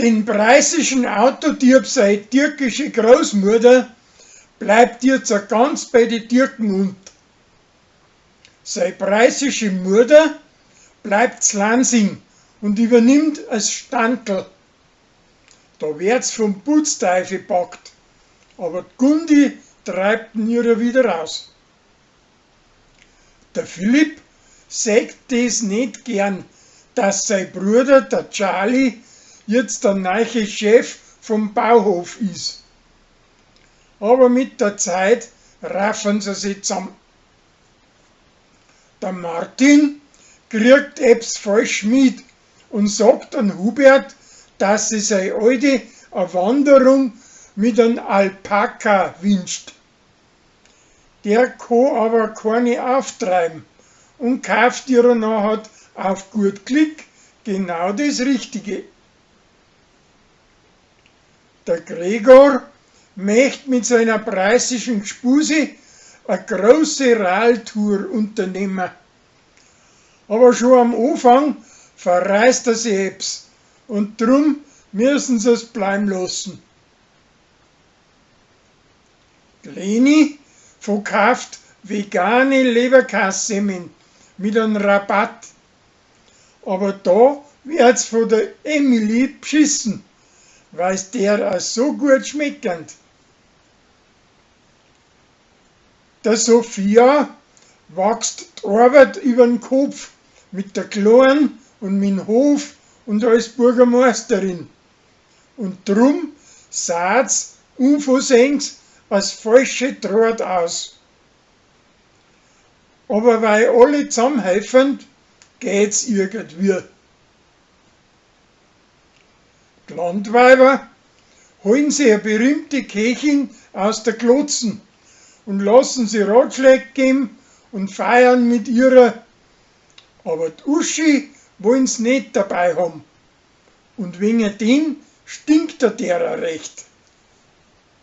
Den preußischen Autodieb sei türkische Großmutter bleibt jetzt ganz bei die Türken unt. Sei preußische Mutter bleibt Lansing und übernimmt als Standl. Da wird's vom Putzteufel packt, aber die Gundi treibt ihn ihrer wieder raus. Der Philipp sagt des net gern, dass sein Bruder, der Charlie, jetzt der neue Chef vom Bauhof is. Aber mit der Zeit raffen sie sich zusammen. Der Martin kriegt ebs falsch mit und sagt an Hubert, dass sie sei alte a Wanderung mit einem Alpaka wünscht. Der kann aber keine auftreiben und kauft ihr nachher auf gut Glück genau das Richtige. Der Gregor möchte mit seiner preußischen Gspuse a große Radtour unternehmen. Aber schon am Anfang verreißt er sich ebs und drum müssen sie es bleiben lassen. Die Leni verkauft vegane Leberkässemmeln mit einem Rabatt. Aber da wird's von der Emily beschissen, weil's der auch so gut schmeckend. Der Sophia wächst die Arbeit übern Kopf mit der Kleinen und mit Hof und als Bürgermeisterin. Und drum saht's unversehens als falsche Draht aus. Aber weil alle zusammenhelfen, geht's irgendwie. Die Landweiber holen sich eine berühmte Köchin aus der Klotzen und lassen sie Ratschläge geben und feiern mit ihrer. Aber die Uschi wollen's nicht dabei haben. Und wegen den stinkt er derer recht.